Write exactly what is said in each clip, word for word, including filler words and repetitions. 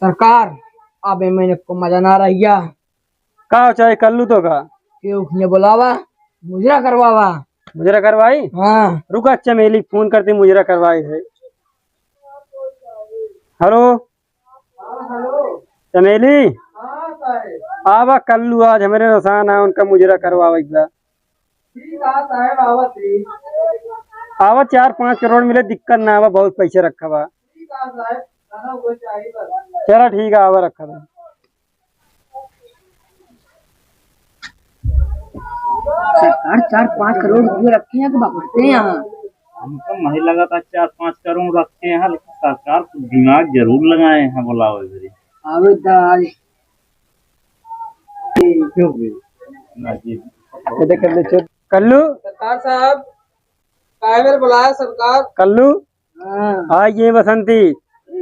सरकार, अब एमे को मजा ना रहिया। का चाहे कल्लू तो का? केहू के बोलावा, मुजरा करवावा। मुजरा करवाई? हाँ। रुका, चमेली फोन करती, मुजरा करवाई है। हेलो। हाँ, हेलो। चमेली। हाँ, साहेब। आवा कल्लू, आज हमरे नसान है, उनका मुजरा करवावा एक बार। ठीक है साहेब, आवत ही। आवा, चार पाँच करोड़ मिले, दिक्कत ना आवा, बहुत पैसे रखा बा। ठीक है साहेब, खाना वो चाहिए बस। चला ठीक है, आवा, रखा था। सरकार चार पाँच करोड़ रुपये रखे हैं कि बापते हैं यहाँ। हमको नहीं लगा था चार पाँच करोड़ रखे हैं, लेकिन सरकार कुछ दिमाग जरूर लगाए हैं, बुलाओ इधर ही। आवे दाई। ना जी। ये देख ले चोर। कल्लू। सरकार साहब, काहे मेरे बुलाया सरकार? कल्लू। हाँ। आ ये बसंती,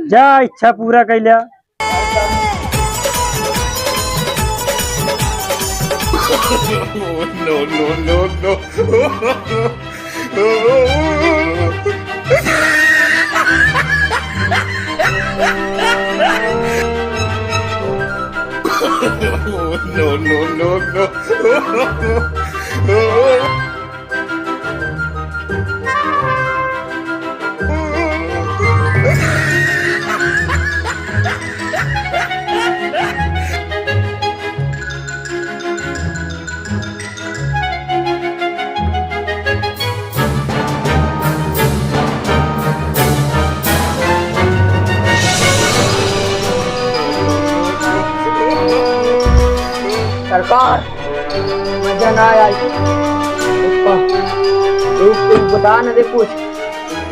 जा इच्छा पूरा कर लिया। No, no, no, no. No, no, no, no. सरकार, मजा ना आया। रुक, रुक, रुक, बता न दे कुछ।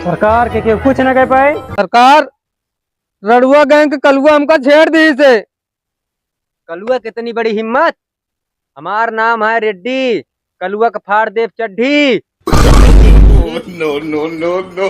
सरकार के, के कुछ ना कह पाए। सरकार, रड़ुआ गैंग के कलुआ हमका छेड़ दी से। कलुआ कितनी बड़ी हिम्मत? हमार नाम है रेड्डी, कलुआ का फाड़ देब चड्ढी। No, no, no, no.